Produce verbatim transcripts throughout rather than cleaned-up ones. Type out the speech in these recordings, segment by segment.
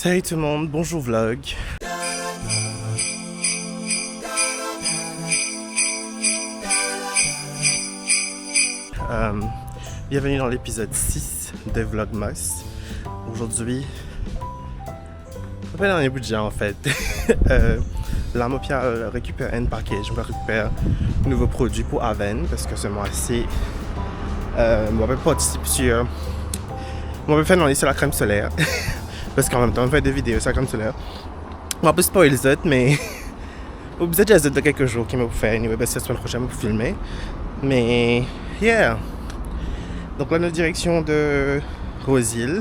Salut tout le monde, bonjour vlog. Euh, bienvenue dans l'épisode six de Vlogmas. Aujourd'hui, apel ane bout dir, an fet. Euh, la, mo pe al rekiper enn package, mo pe al rekiper nouvo prodwi pou Avène, parski se mwa si, euh, mo pe partisip sir, mo pe fer enn lans lor lakrem soler. Parski an mem tan, mo fer de video sir lakrem soler. Mo pe spoil zot, me mo bizin dir zot dan kelke zour ki mo pou fer, anyway, parski semenn prosenn mo pou filme. Me, yeah. Donk la, nou direksion de Rose Hill.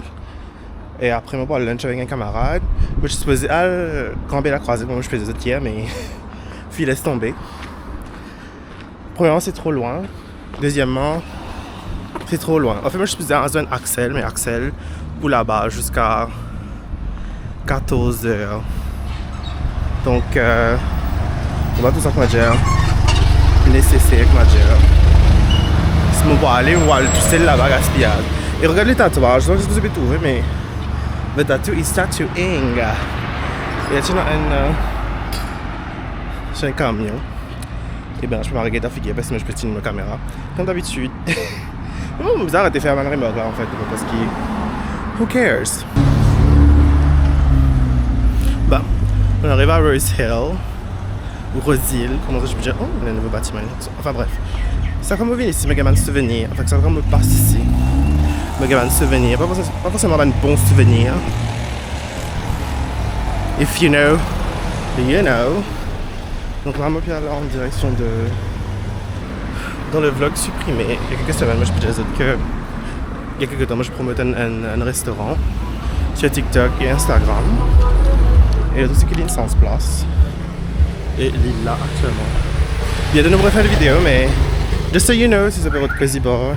E apre, mo pou al lunch avek enn kamarad. Mo ti sipoze al kanpe lakrwazet, mo ti pe dir zot yer, me fi les tonbe. Premierman, se tro lwin. Dezieman, se tro lwin. Anfet, mo ti sipoze al zwenn Axel, me Axel pou laba ziska katorz er. Donk, euh, mo pa trouv sa, kouma dir, neseser, kouma dir. Si mo pou ale, mo pou al tousel laba, gaspiyaz. E regard le tatouage, mo pa kone si zot pe trouve, me the tattoo is tattooing. E la ti ena enn, euh, se enn kamion. E ben, mo pe get lafigir, parski mo pe tini mo kamera, kouma dabitid. Non, mo bizin aret fer bann remark la, an fet, parski who cares? Bon, nou ariv a Rose Hill, ou Rose Hill, kouma zot pe dir, oh, le nouvo batiman. Anfin bref, sa kouma mo vinn isi, mo gagn bann souvenir. Anfin, sa kouma mo pas isi, mo gagn bann souvenir. Pa forse-, pa forseman bann bon souvenir. If you know, you know. Donk la, mo pe al an direksion de, dan le vlog siprime, il y a quelques semaines, mo ti pe dir zot ki, il y a quelque temps, mo ti promot enn, enn, enn restoran sur TikTok et Instagram. E la, tou seki li inn sanz plas. E li la aktielman. Biento nou pou refer video, me just so you know, si zot pe rod Cozy Bar,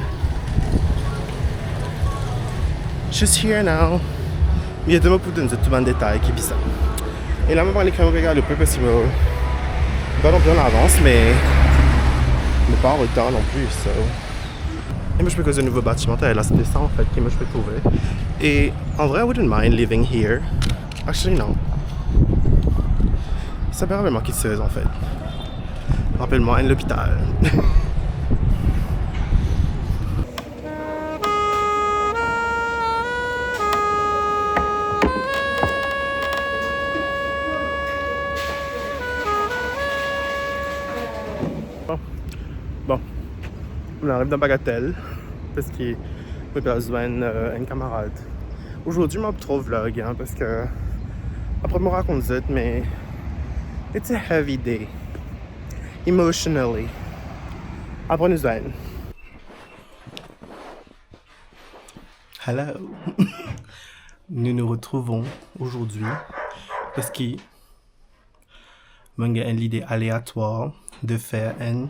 just here now. Biento mo pou donn zot tou bann detay ki bizin. E la, mo pou ale kan mem galope, parski mo pa non pli an avans, me mo pa an retar non pli, so. E mo ti pe koz de nouvo batiman, la, se de sa, an fet, ki mo ti pe trouve. E an vre, I wouldn't mind living here. Actually, non. Sa pe rapel mwa kiksoz, an fet. Rapel mwa enn lopital. Bon, nou ariv dan Bagatelle, parski mo pe al zwenn, euh, enn kamarad. Ozordi, mo pa tro vlog, hein, parski apre mo rakont zot, me it's a heavy day, emotionally. Apre nou zwenn. Hello. Nous nous retrouvons aujourd'hui parski mo gagn enn lide aléatoire de fer enn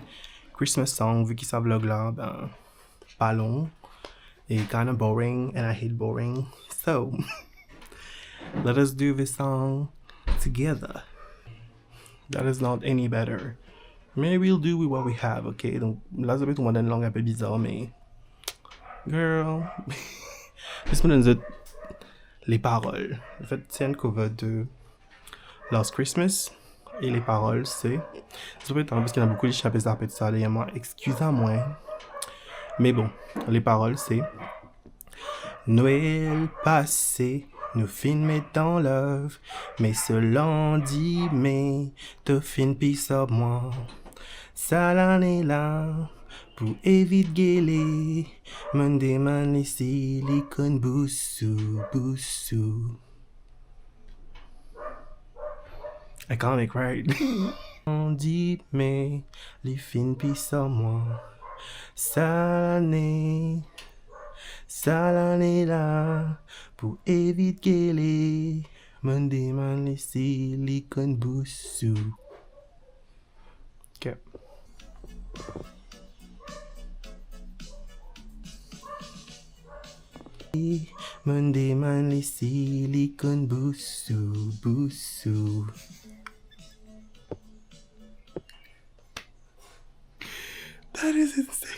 Christmas song, vi ki sa vlog la, ben, pa long, e kinda boring, and I hate boring. So, let us do this song together. That is not any better. Me we'll do with what we have, ok? Donk, la, zot pe trouv mwa dan enn lang inpe bizar, me, girl. Zis mo donn zot le parol. An fet, se enn cover de Last Christmas. E le parol se, zot pe tann, parski ena boukou lisien pe zape sa deryer mwa, exkiz mwa. Me bon, le parol se, Nwel pase, nou finn met dan love, me so landime, to finn pis ar mwa. Sa lane la, pou evit gele, mo'nn demann li si li konn bous ou, bous ou. I can't make right. Landime, li finn pis ar mwa. Sa lane, sa lane la, pou evit gele, mo'nn demann li si li konn bous ou. Ok. Mo'nn demann li si li konn bous ou, bous ou. That is insane.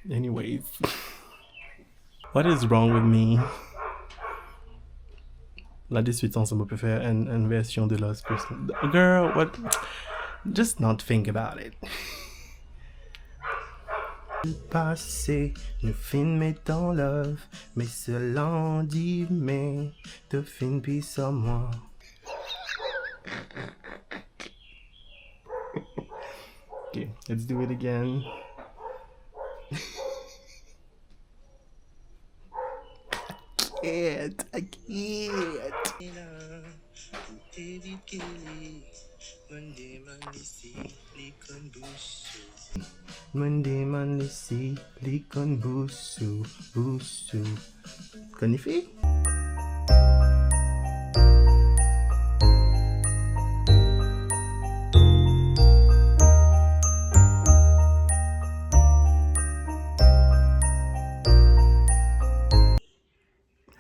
Anyways. What is wrong with me? La de swit, ansanm, nou pe fer enn, enn version de Last Christmas. Girl, what? Just not think about it. Pase, nou finn met dan love, me se landime, to finn pis ar mwa. Okay, let's do it again. I can't, I can't. Monn demann li si li konn bous ou. Monn demann li si li konn bous ou, bous ou. Konn li fer?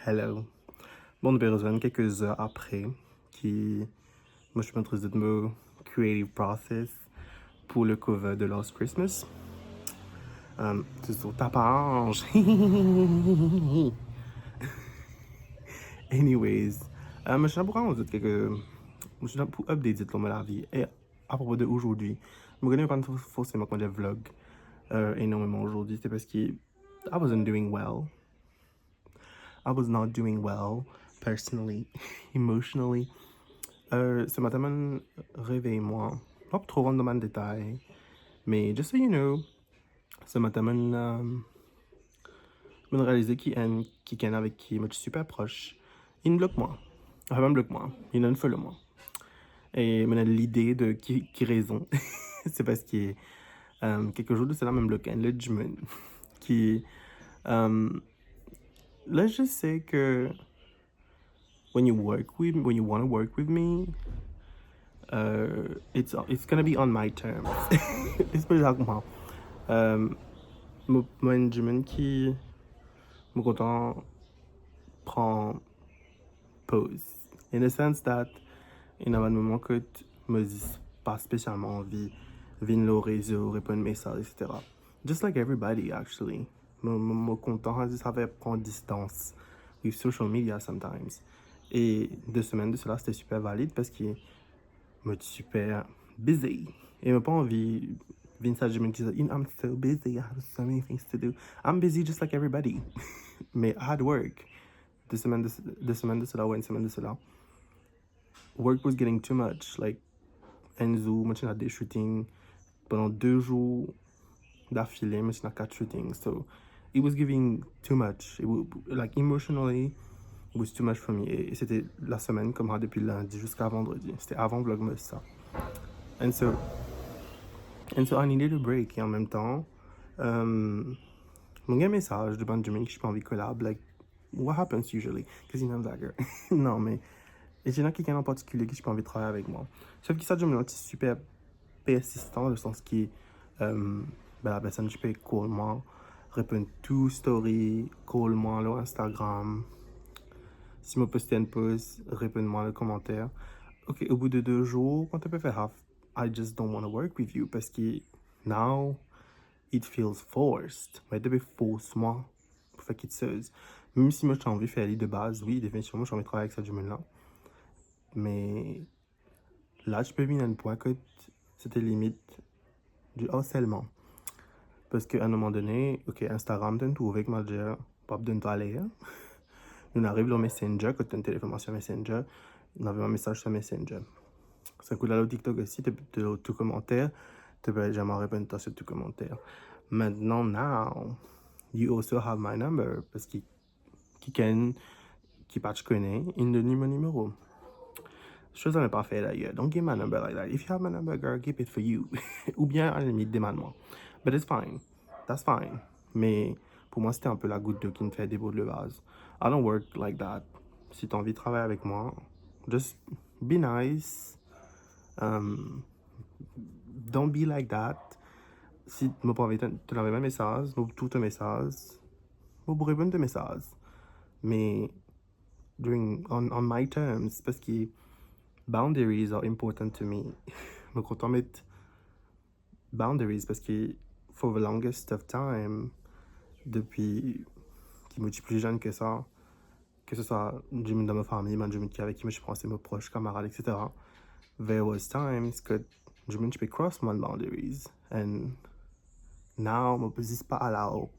Hello. Bon, nou pe retrouv kelke zer apre ki mo ti pe montre zot mo creative process pou le cover de Last Christmas. Euh, se sur ta page. Anyways, euh, mo ti la pou rakont zot kelke, mo ti la pou update zot lor mo lavi. E apropo de ozordi, mo kone pa for-, forseman kouma dir vlog, euh, enormeman ozordi, se parski I wasn't doing well. I was not doing well, personally, emotionally. Euh, se matin, mo'nn revey mwa. Pa pou tro rant dan bann detay, me just so you know, se matin, mo'nn, euh, mo'nn realize ki enn, ki enn avek ki mo ti siper pros, inn blok mwa. Anfin, pa blok mwa, inn unfollow mwa. E mo'nn lide de ki, ki rezon. Se parski, euh, kelke zour de sela, mo'nn blok enn lot dimoun ki, euh, let's just say ke when you work with, when you wanna work with me, uh, it's, it's gonna be on my terms. Let's put it like that. Um, mo, mo enn dimoun ki, mo kontan pran poz. In the sense that, ena bann moman kot mo zis pa spesialman anvi vinn lor rezo, reponn mesaz, et cetera. Just like everybody, actually. Mo, mo, mo kontan zis ave pran distans with social media sometimes. E de semenn de sela, se te siper valid parski mo ti siper busy. E mo pa anvi vinn sa dimoun ki dir, "I'm so busy, I have so many things to do." I'm busy just like everybody. Me I had work. De semenn de, de semenn de sela, ou enn semenn de sela, work was getting too much. Like, enn zour, mo ti ena de shooting. Pandan de zour dafile, mo ti ena kat shooting. So, it was giving too much. It wa-, like, emotionally, it was too much for me. E, e se te lasemenn koumsa depi lindi ziska vandredi. Se te avan Vlogmas sa. And so, and so I needed a break. E an mem tan, euh, mo gagn mesaz de bann dimoun ki ti pe anvi collab, like, what happens usually? Cause you know that girl. Non, me, e ti ena kikenn an partikilie ki ti pe anvi travay avek mwa. Sof ki sa dimoun la ti siper persistan, dan le sans ki, euh, ben, la personn ti pe call mwa, reponn tou story, call mwa lor Instagram. Si mo poste enn post, reponn mwa lor komanter. Ok, o bout de de zour, kan to pe fer sa, I just don't wanna work with you, parski now it feels forced. Mo ti pe fors mwa pou fer kiksoz. Mem si mo ti anvi fer li de baz, wi, definitivman, mo ti anvi travay avek sa dimoun la. Me la, ti pe vinn enn pwin kot se te limit du harcèlement. Parski a enn moman done, ok, Instagram, to'nn trouve ki mo dir, pa pou donn twa ler. Nou'nn ariv lor Messenger, kot to'nn telefonn mwa sur Messenger, nou'nn avoy mwa mesaz sur Messenger. Sa kou la lor TikTok osi, to, to, tou komanter, to pe zame reponn twa sur tou komanter. Maintenant, now, you also have my number, parski kikenn ki pa ti kone, inn donn li mo nimero. Chose à ne pas faire d'ailleurs. Don't give my number like that. If you have my number, girl, keep it for you. Oubien, a la limit, demann mwa. But it's fine. That's fine. Me pou mwa, se te enn pe lagout dilo ki'nn fer debord le vaz. I don't work like that. Si to anvi travay avek mwa, just be nice. Um, don't be like that. Si mo pa anvi to, to avoy mwa mesaz, mo trouv to mesaz, mo pou reponn to mesaz. Me during, on, on my terms, parski boundaries are important to me. Mo kontan met boundaries, parski for the longest of time, depi ki mo ti pli zenn ke sa, ke se swa dimoun dan mo fami, bann dimoun ki avek ki mo ti panse mo pros, kamarad, et cetera. There was times ke dimoun ti pe cross my boundaries, and now mo pe zis pa allow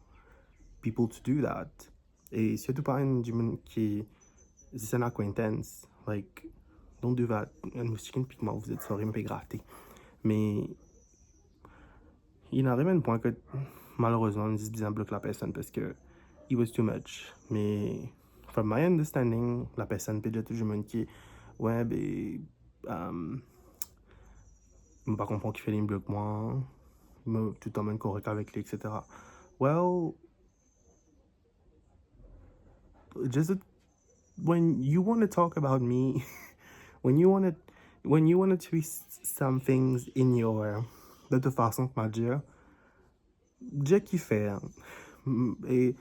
people to do that. E sirtou pa enn dimoun ki zis enn acquaintance, like, don't do that. Enn moustik inn pik mwa, vous êtes sorry, mo pe grate. Me inn ariv enn pwin ke malerezman, zis bizin blok lapersonn parski it was too much. Me from my understanding, lapersonn pe dir tou dimoun ki, we, be, um, mo pa konpran kifer li blok mwa, mo toultan mo korek avek li, et cetera. Well, just when you want to talk about me, when you want to, when you want to twist some things in your, de toute façon, kouma dir, dir kifer. Mm, e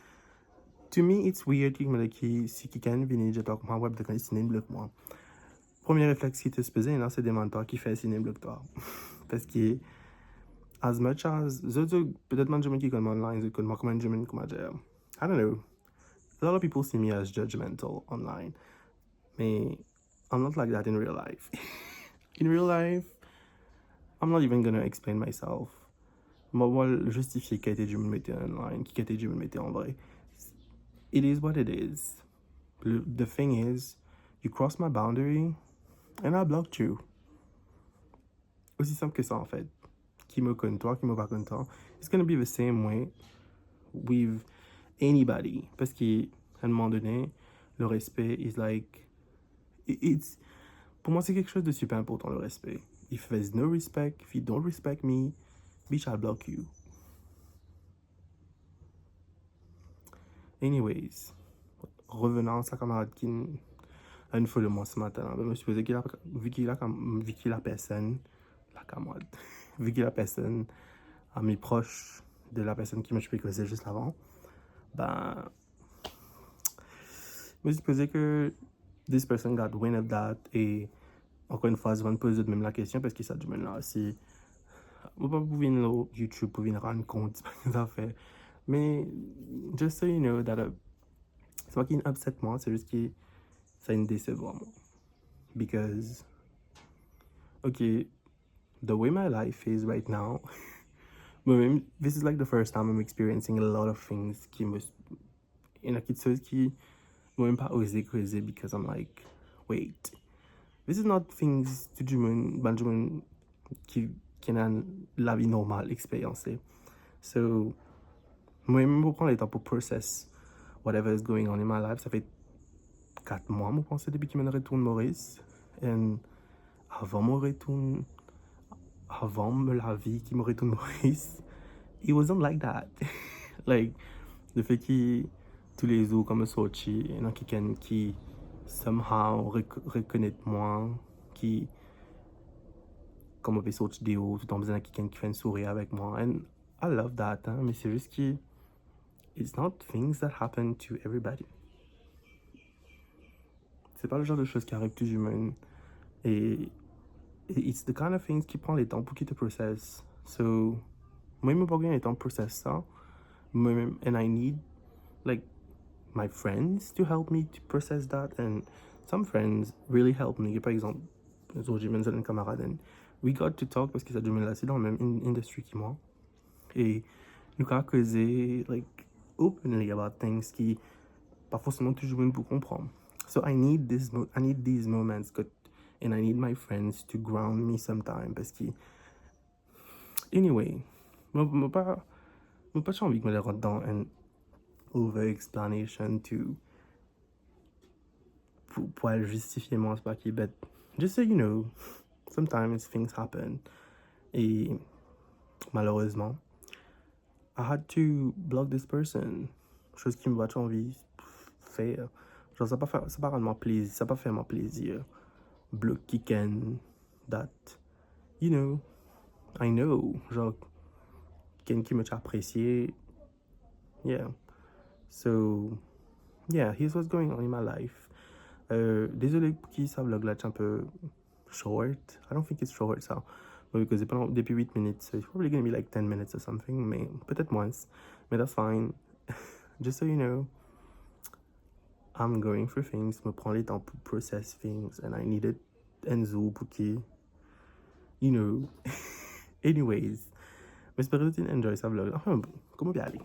to me, it's weird ki, ki si kikenn vini dir twa kouma, we, be, si inn blok mwa. Premie reflex ki to sipoze ena, se demann twa kifer si inn blok twa. Parski, as much as, zot, zot, petet bann dimoun ki konn mwa online, zot konn mwa kouma enn dimoun, kouma dir, I don't know. A lot of people see me as judgmental online. Me I'm not like that in real life. In real life, I'm not even gonna explain myself. Mo pa pou al zistifie ki kalite dimoun mo ete online, ki kalite dimoun mo ete an vre. It is what it is. Le, the thing is, you cross my boundary and I blocked you. Osi sinp ki sa, anfet. Ki mo konn twa, ki mo pa konn twa, it's gonna be the same way with anybody. Parski, a un moment donné, le respect is like, i-, it's, pou mwa, se kiksoz de siper inportan, le respe. If there's no respect, if you don't respect me, bitch, I'll block you. Anyways, revenant a sa kamarad ki inn, inn follow mwa se matin la, be, mo sipoze ki la, vi ki la kam-, vi ki lapersonn, la kamarad, vi ki lapersonn ami pros de lapersonn ki mo ti pe koze zis avan, be, mo sipoze ki this person got wind of that, e ankor enn fwa, zot inn poz zot mem lakestion, parski sa dimoun la osi, mo pa pou vinn lor YouTube pou vinn rann kont zafer. Me, just so you know that, uh, se pa ki inn upset mwa, se zis ki sa inn desevwar mwa. Because, okay, the way my life is right now, mwa mem, this is like the first time I'm experiencing a lot of things ki mo ena kiksoz ki mo mem pa oze koze, because I'm like, wait, this is not things tou dimoun, bann dimoun ki, ki ena lavi normal experience. So, mo mem mo pran letan pou process whatever is going on in my life. Sa fer kat mwa, mo panse, depi ki mo retourn Moris. And avan mo retourn, avan mo lavi ki mo retourn Moris, it wasn't like that. Like, lefe ki toulezour kan mo sorti, ena kikenn ki somehow rek-, rekonet mwa, ki, kan mo pe sorti deor, toultan bizin ena kikenn ki fer enn sourir avek mwa. And I love that, hein, me se zis ki, it's not things that happen to everybody. Se pa le genre de choses ki ariv tou dimoun. E, e it's the kind of things ki pran letan pou ki to process. So, mwa, mo pa gagn letan process sa. Mwa mem, and I need, like, my friends to help me to process that. And some friends really help me. Par exanp, zordi, mo ena enn kamarad, and we got to talk, parski sa dimoun la, se dan mem in-, industry ki mwa. E nou kapav koze, like, openly about things ki pa forseman tou dimoun pou konpran. So I need this mo-, I need these moments, kot, and I need my friends to ground me sometime, parski, anyway, mo, mo pa, mo pa ti anvi ki mo rant dan enn over explanation to pou, pou al zistifie mwa, se pa ki, but just so you know, sometimes things happen. E malerezman, I had to block this person. Soz ki mo pa ti anvi fer. Zanr, sa pa fer, sa pa rann mwa plezir, sa pa fer mwa plezir. Blok kikenn that, you know, I know, zanr, kikenn ki mo ti apresie. Yeah. So, yeah, here's what's going on in my life. Euh, dezole pou ki sa vlog la ti inpe short. I don't think it's short, sa. But because pandan, depi wit minit, so it's probably gonna be, like, ten minutes or something, me petet mwins. Me that's fine. Just so you know, I'm going through things, mo pran letan pou process things, and I needed enn zour pou ki, you know. Anyways, mo espere zot inn enjoy sa vlog. Anfin, bon, kouma pe ale?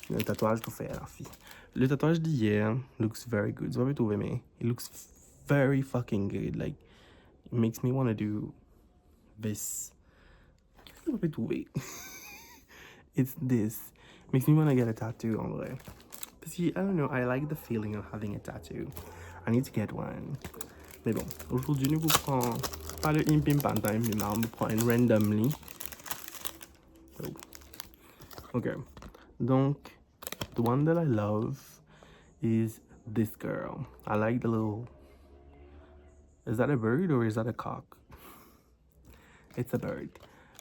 Le tatouaz ki fer lafi. Le tatouaz d'hier looks very good. Zot pa pe trouve, me it looks very fucking good. Like, it makes me want to do this. Zot pa pe trouve. It's this. Makes me want to get a tattoo, an vre. Paski, I don't know, I like the feeling of having a tattoo. I need to get one. Me bon, zordi nou pou pran, pa le Impim Panta, Impim Panta, nou pran enn randomly. So, okay. Donk, the one that I love is this girl. I like the little, is that a bird or is that a cock? It's a bird.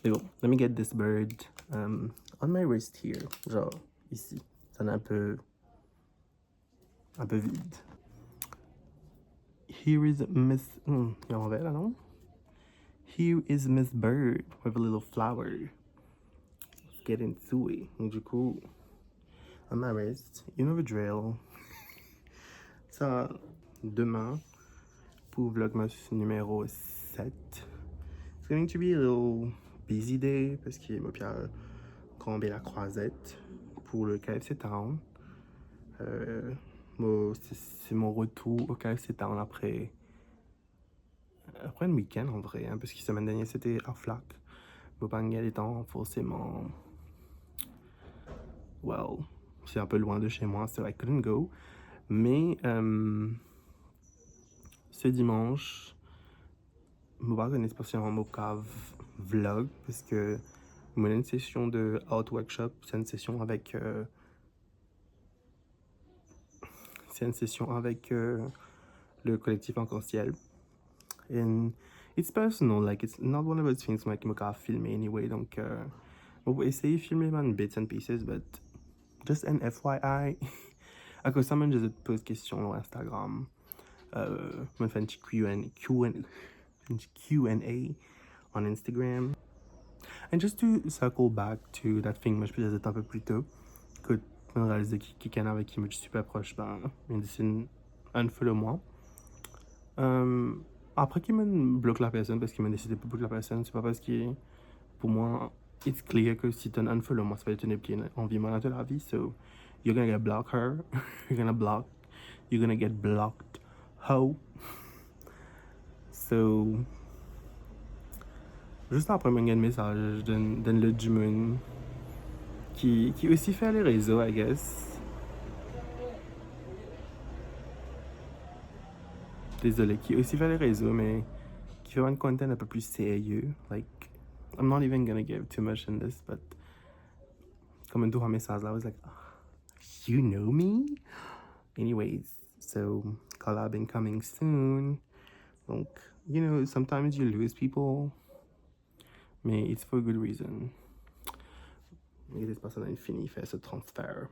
Me bon, let me get this bird, um, on my wrist here. Genre, ici. Sa enn pe, enn pe vid. Here is Miss, hmm, li anver la, non? Here is Miss Bird with a little flower. Let's get into it. Du coup, on my wrist, you know the drill. Sa, demin, pou Vlogmas nimero set. It's going to be a little busy day, paski mo pe al kanbe Lakrwazet pou le K F C Town. Euh, mo, se, se mon retour au K F C Town après, après un week-end en vrai, hein, parce que semaine dernière c'était à Flac. Mo pa'nn gagn letan forcément. Well, c'est un peu loin de chez moi, so I couldn't go. Mais, euh, ce dimanche, mo pa kone spesialman mo kav vlog, parce que mo ena une session de art workshop, c'est une session avec, euh, c'est une session avec, euh, le collectif Arc-en-Ciel. And it's personal, like, it's not one of those things, like, mo kav filme anyway, donc, euh, mo pou esey filme bann bits and pieces, but just an F Y I. Akoz sa, mo just poz kestion lor Instagram. Euh, mo fer enn ti Q and, Q and, enn ti Q and A on Instagram. And just to circle back to that thing, mo ti pe dir enn pe pli to, ke mo realize ki, ki kikenn avek ki mo ti super pros, ben, mo deside unfollow mwa. Euh, apre ki mo blok la personn, paski mo deside pou blok la personn, se pa paski pou mwa, it's clear ke si to unfollow mwa, se pa dir to nepli anvi mwa dan to lavi, so you're gonna get block her, you're gonna block, you're gonna get blocked, hoe. So, zis apre, mo gagn mesaz dan, dan lot dimoun ki, ki osi fer le rezo, I guess. Dezole, ki osi fer le rezo, me ki fer bann content enn pe pli serye. Like, I'm not even gonna give too much in this, but kouma mo trouv mesaz la, I was like, "Ah, you know me?" Anyways, so collab incoming soon. Donc, you know, sometimes you lose people, mais it's for a good reason. Get this person and fini fer so transfer.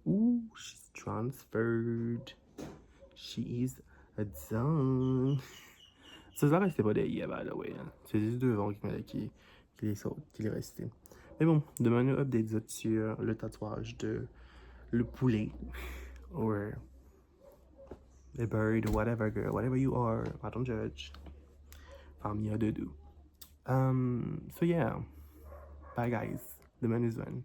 Ooh, she's transferred. She is done. So, sa reste pa deryer, by the way, hein. Se zis devan ki, ki, ki li sort, ki li reste. Me bon, demin nou update zot sur le tatouaz de le poulet or a bird or whatever, girl, whatever you are, I don't judge. Famille de deux. Um, so yeah, bye guys. Demin nou zwenn.